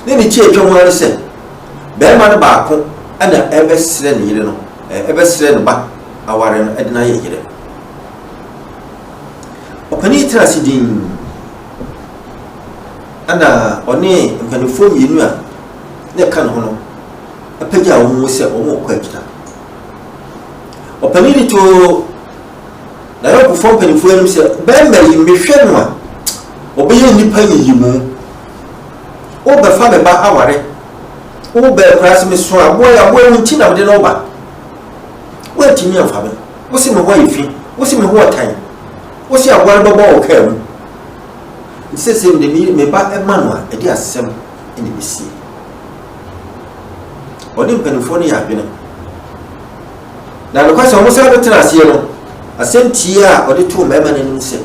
Ne ne tiatwa mu ara ne sɛ, barima no baako na ɛrebɛsrɛ ne yere no, ɛrebɛsrɛ ne ba aware no de no ayɛ yere. Ɔpanin yi tena ase dinn, ɛna ɔne mpanimfoɔ mmienu a na ɛka ne ho no apagya wɔn mu sɛ wɔrekɔ agyina. Ɔpanin no too n'ayɔnkofoɔ mpanimfoɔ anim sɛ, bɛrima yi mehwɛ no a, ɔbɛyɛ nnipa nyiyimu. Wobɛfa me ba aware. Wobɛɛ koraa sɛ meso aboa yi, aboa yi wo nti na mede no ba. Woantumi amfa me. Wose me ho ayɛ fi. Wose me ho ɔtan. Wose aboa no bɛbɔ wo kaa mu. Nti sɛsɛ mede me ba ma no a, ɛde asɛm na ɛbɛsie. Ɔne mpanimfoɔ no yɛ adwene. Na nokwasɛm, wɔsan bɛtena aseɛ no, asɛm tie a ɔde too mmarima no anim sɛ,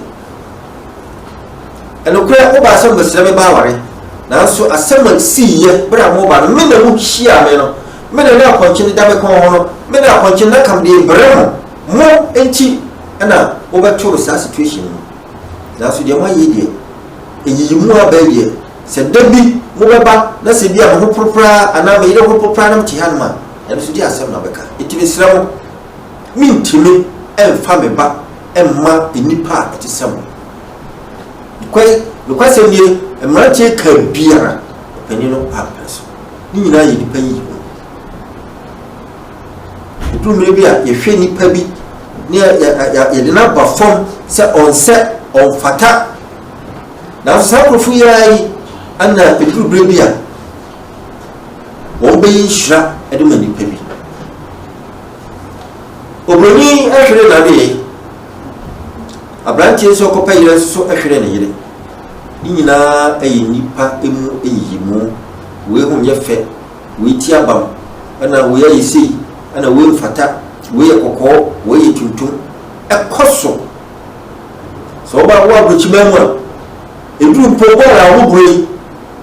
Ɛnokorɛ, wobaa sɛ mobɛsrɛ me ba aware, nanso asɛm a siiɛ berɛ a moreba no, me na mohyiaa me no, me na na apɔnkye no da me kɔn ho no, me na apɔnkye no na ka mede rebrɛ mo, mo nti na mobɛtoo me saa situation no mu. Nanso deɛ moayɛ yi deɛ, nyiyimu aba yi deɛ, sɛ da bi mobɛba na sɛ bi a me ho poropora anaa me yere ho poropora na mete hanom a, ɛno nso deɛ asɛm na wobɛka. Enti mesrɛ mo, mentumi mfa me ba mma nnipa a ɛte sɛ mo. Nokware, nokwasɛm nie, mmeranteɛ ka biara, ɔpanin no ampene so. Ne nyinaa yɛ nnipa nyiyimu. Ɛduru mmerɛ bi a yɛhwɛ nnipa bi ne yɛde no aba fam sɛ ɔnsɛ, ɔmfata. Nanso saa nkurɔfoɔ yi ara yi ana ɛduru berɛ bi a wɔn bɛyɛ nhyira de ma nnipa bi. Oburoni hwere n'adeyɛ. Aberanteɛ nso ɔkɔpɛ yerɛ nso so hwere ne yere. Ne nyinaa yɛ nnipa mu nyiyimu. Wei ho nyɛ fɛ, wei ti abam, ɛna wei ayɛ sei, ɛna wei mfata, wei yɛ kɔkɔɔ, wei yɛ tuntum. Ɛkɔ so. Sɛ woba wo aburokyiman mu a, ɛduru mpo bɔɔl a wɔbɔ yi,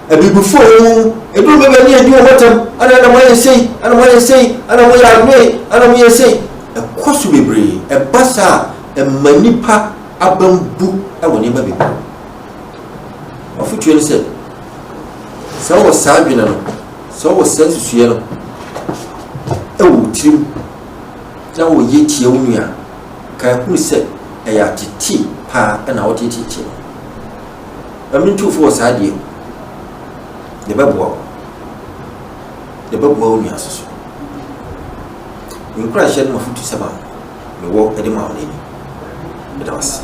Abibifo a wɔwɔ mu, eduru baabi a ne yɛdi wɔn atɛm, ɛna na moayɛ sei, ɛna moayɛ sei, ɛna moyɛ adoe, ɛna moyɛ sei. Ɛkɔ so bebree. Ɛba saa a, ɛma nnipa abam bu wɔ nneɛma bebree mu. Afotuo ne sɛ, sɛ wowɔ saa adwene no, sɛ wowɔ saa nsusuiɛ no wɔ wo tirim na woyɛ tia wo nua a, kae hunu sɛ ɛyɛ atetee paa na woteetee no. Ma mentu fo wɔ saa adeɛ mu. Deɛ ɛbɛboa wo. Deɛ ɛbɛboa wo nua nso so. Me nkuranhyɛ ne m'afotusɛm a mewɔ de ma wo no ni. Meda wo ase.